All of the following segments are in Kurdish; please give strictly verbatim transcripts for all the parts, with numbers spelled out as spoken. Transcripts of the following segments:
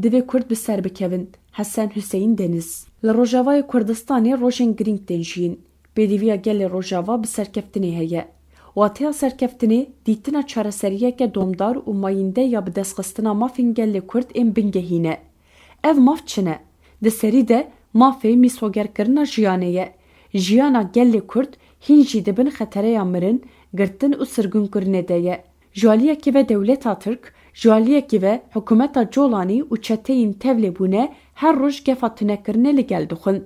Divê Kurd bi ser bikevin. Hesen Huseyîn Deniz. Li Rojavayê Kurdistanê rojên girîng tên jiyîn. Pêdiviya gelê Rojava bi serkeftinê heye. Wateya serkeftinê, dîtina çareseriyeke domdar û mayînde ya bidestxistina mafên gelê Kurd ên bingehîn e. Ev maf çi ne? Di serî de mafê mîsogerkirina jiyanê ye. Jiyana gelê Kurd hîn jî di bin xetereya mirin, girtin û sirgûnkirinê de ye. Ji aliyekî ve dewleta Tirk, ji aliyekî ve hikûmeta Colanî û çeteyên tevlê bûne her roj gefa tunekirinê li gel dixwin.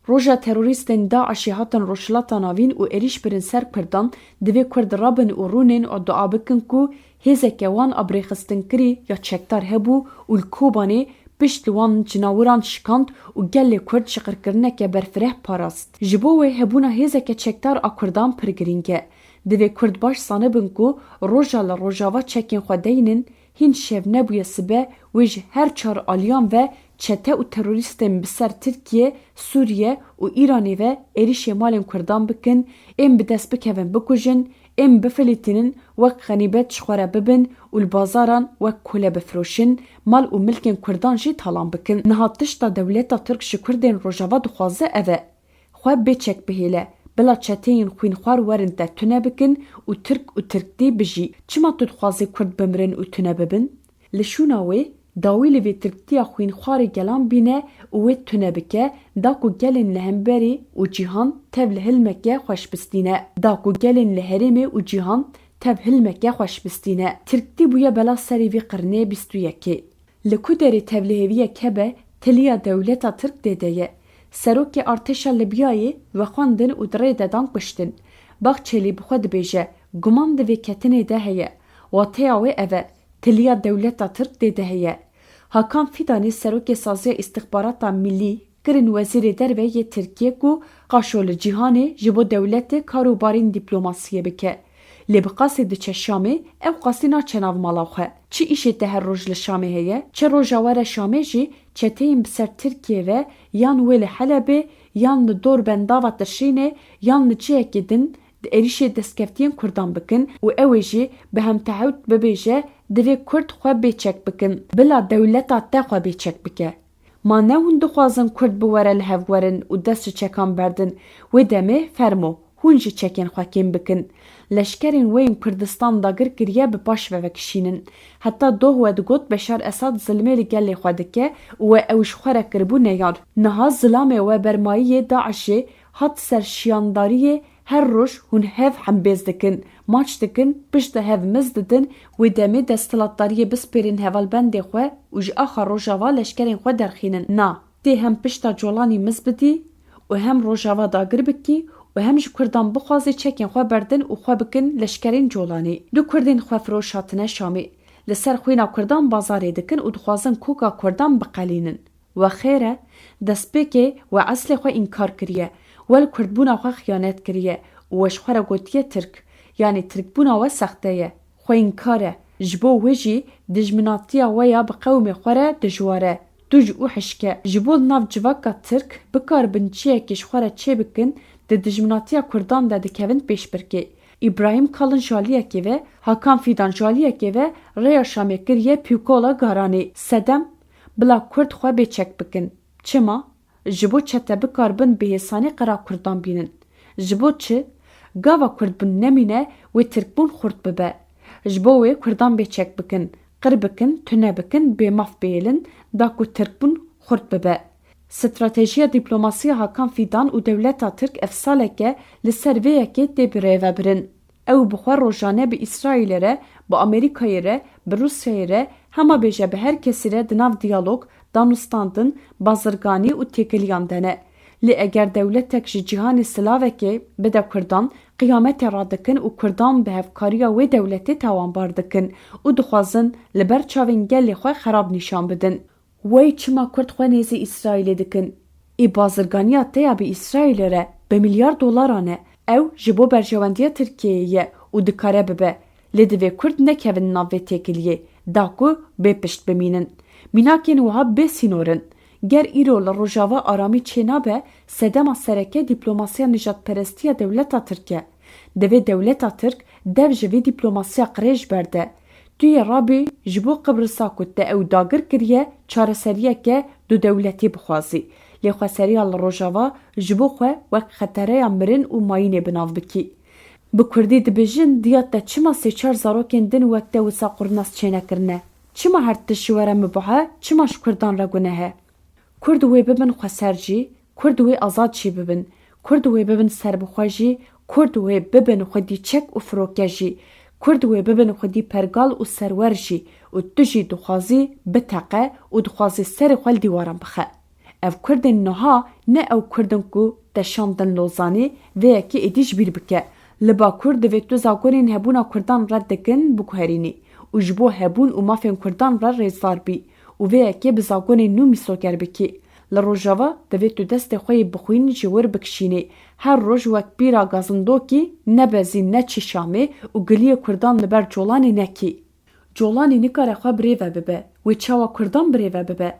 Roja terorîstên DAIŞê hatin Rojhilata Navîn û êrîş birin ser Kurdan, divê Kurd rabin û rûnin û dua bikin ku hêzeke wan a birêxistinkirî ya çekdar hebû û li Kobanê pişt li wan cinawiran şikand û gelê Kurd ji qirkirineke berfireh parast. Ji bo wê hebûna hêzeke çekdar a Kurdan pir girîng e. Divê Kurd baş zanibin ku roja li Rojava çekên xwe deynin, hîn şev nebûye sibe, wê ji her çar aliyan ve çete û terorîstên bi ser Tirkiye, Sûriye û Îranê ve êrîşê malên Kurdan bikin, ên bi dest bikevin bikujin, ên bifilîtînin, wek xenîbet ji xwe re bibin û li bazaran wek kole bifiroşin, mal û milkên Kurdan jî talan bikin. Niha tişta dewleta Tirk ji Kurdên Rojava dixwaze ev e. Xwe bê çek bihêle, bila çeteyên xwînxwar werin te tune bikin û Tirk û Tirktî bijî. Çima tu dixwazî Kurd bimirin û tune bibin? Li şûna wê, dawî li vê Tirktiya xwînxwarê gelan bîne û wê tune bike, da ku gelên li hemberî û cîhan tev li hilmeke xweş bistîne. Da ku gelên li herêmê û cîhan tev hilmeke xweş bistîne. Tirktî bûye bela serê vî qirnê bîst û yekê. Li ku derê tevlihêviyek hebe, tiliya dewleta Tirk tê de ye. Serokê artêşa Libyayê vexwendin û di rê de dan kuştin. Bahçelî bi xwe dibêje, guman di vê ketinê de heye. Wateya wê ev e, tiliya dewleta Tirk tê de heye. Hakan Fîdanê serokê Saziya Îstixbarata Millî kirin Wezîrê Derve yê Tirkiyê ku qaşo li cîhanê ji bo dewletê kar û barên dîplomasiyê bike. Lê bi qasî diçe Şamê, ew qasî naçe nav mala xwe. Çi îşê te her roj li Şamê heye? Çi roja we re Şamê jî çeteyên bi ser Tirkiyê ve yan wê li Helebê yan li dor bendava Tirşînê yan li cihekî din di êrîşê destkeftiyên Kurdan bikin û ew ê jî bi hemtehewt bibêje, divê Kurd xwe bê çek bikin. Bila dewleta te xwe bê çek bike. Ma ne hûn dixwazin Kurd bi we re li hev werin û dest ji çekan berdin? Wê demê fermo, hûn jî çekên xwe kêm bikin. Leşkerên we yên Kurdistan dagir kiriye bi paş ve vekişînin. Heta doh we digot Beşar Esad zilmê li gelê xwe dike û we ew ji xwe re kiribû neyar. Niha zilamê we bermayiyê DAIŞê hat ser şiyandariyê. Her roj hûn hev hembêz dikin, maç dikin, pişt de hev miz didin, wê demê desthilatdariyê bispêrin hevalbendê xwe û ji axa Rojava leşkerên xwe derxînin. Na, tê hem pişta Colanî miz bidî û hem Rojava dagir bikî û hem ji Kurdan bixwazî çekên xwe berdin û xwe bikin leşkerên Colanî. Du Kurdên xwefiroş hatine Şamê. Li ser xwîna Kurdan bazarê dikin û dixwazin koka Kurdan biqelînin. We xêr e, destpêkê we eslê xwe înkar kiriye, we li Kurdbûna xwe xiyanet kiriye û we ji xwe re gotiye Tirk, yanî Tirkbûna we sexte ye. Xwe înkar e, ji bo wê jî dijminatiya we ya bi qewmê xwe re dijwar e, tûj û hişk e. Ji bo di nav civaka Tirk bikaribin çiyekê ji xwe re çêbikin, di dijminatiya Kurdan de dikevin pêşbirkê. Îbrahîm Kalin ji aliyekê ve, Hakan Fîdan ji aliyekê ve rêya Şamê kiriye pîvkola Garanê. Sedem, bila Kurd xwe bê çek bikin. Çima? Ji bo çete bikaribin bi hêsanî qira Kurdan bînin. Ji bo çi? Gava Kurdbûn nemîne, wê Tirkbûn xurt bibe. Ji bo wê Kurdan bê çek bikin, qir bikin, tune bikin, bê maf bihêlin, da ku Tirkbûn xurt bibe. Stratejiya dîplomasiya Hakan Fîdan û dewleta Tirk ev saleke li ser vê yekê tê birêvebirin. Ew bi xwe rojane bi Îsraîlê re, bi Amerîkayê re, bi Rûsyayê re, hema bêje bi her kesî re di nav diyalog, danûstandin, bazirganî û têkiliyan de ne. Lê eger dewletek ji cîhanê silavekê bide Kurdan, qiyametê radikin û Kurdan bi hevkariya wê dewletê tawanbar dikin û dixwazin li ber çavên gelê xwe xerab nîşan bidin. Wey çima Kurd xwe nêzî Îsraîlê dikin? Ê bazirganiya te ya bi Îsraîlê re bi milyar dolaran e. Ew ji bo berjewendiya Tirkiyeyê ye û dikare bibe. Lê divê Kurd nekevin nav vê têkiliyê, da ku bê pişt bimînin. Mînakên wiha bê sînor in. Ger îro li Rojava aramî çênabe, sedema sereke dîplomasiya nijadperestiya dewleta Tirk e. Divê dewleta Tirk dev ji vê dîplomasiya qirêj berde. Tu yê rabî ji bo Qibrisa ku te ew dagir kiriye çareseriyeke du dewletî bixwazî. Lê xweseriya li Rojava ji bo xwe wek xetereya mirin û mayînê bi nav bikî. Bi kurdî dibêjin, diya te çima sê çar zarokên din wek te wisa qurnas çênekirine? Çima her tişt ji we re mubah e, çima ji kurdan re guneh e? Kurd wê bibin xweser jî, Kurd wê azad jî bibin. Kurd wê bibin serbixwe jî, Kurd wê bibin xwedî çek û firoke jî. Kurd wê bibin xwedî pergal û serwer jî û tu jî dixwazî biteqe û dixwazî serê xwe li dîwaran bixe. Ev Kurdên niha ne ew Kurd in ku te şandin Lozanê, vê yekê êdî ji bîr bike. Li Bakur divê tu zagonên hebûna Kurdan red dikin biguherînî û ji bo hebûn û mafên Kurdan re rêzdar bî û vê yekê bi zagonên nû mîsoger bikî. Li Rojava divê tu destê xwe yê bixwîn ji wir bikişînî. Her roj wek pîra gazindokî nebezî neçî Şamê û giliyê Kurdan li ber colanê nekî. Colanî nikare xwe birêve bibe. Wê çawa Kurdan birêve bibe?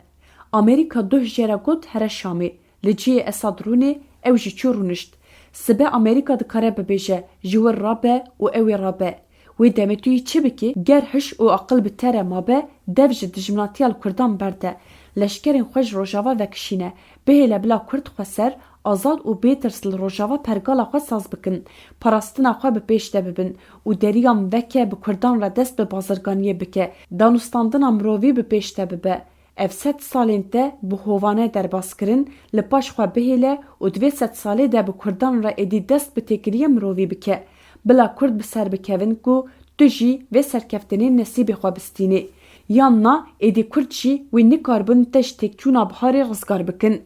Amerîka duh jê re got here Şamê. Li cihê Esad rûnê, ew jî çû rûnişt. Sibe Amerîka dikare bibêje, ji wir rabe û ew ê rabe. Wê demê tu yî çi bikî? Ger hiş û aqil bi te re mabe, dev ji dijminatiya li Kurdan berde. Leşkerên xwe ji Rojava vekişîne. Bihêle bila Kurd xweser, azad û bêtirs li Rojava pergala xwe saz bikin. Parastina xwe bi pêş de bibin û deriyan veke bi Kurdan re dest bi bazirganiyê bike. Danûstandina mirovî bi pêş de bibe. Ev sed salên te bi hovane derbas kirin, li paş xwe bihêle û di vê sed salê de bi Kurdan re êdî dest bi têkiliyê mirovî bike. Bila Kurd bi ser bikevin ku tu jî vê serkeftinê nesîbê xwe bistînî. Yan na, êdî Kurd jî wê nikaribin te ji têkçûna biharê rizgar bikin.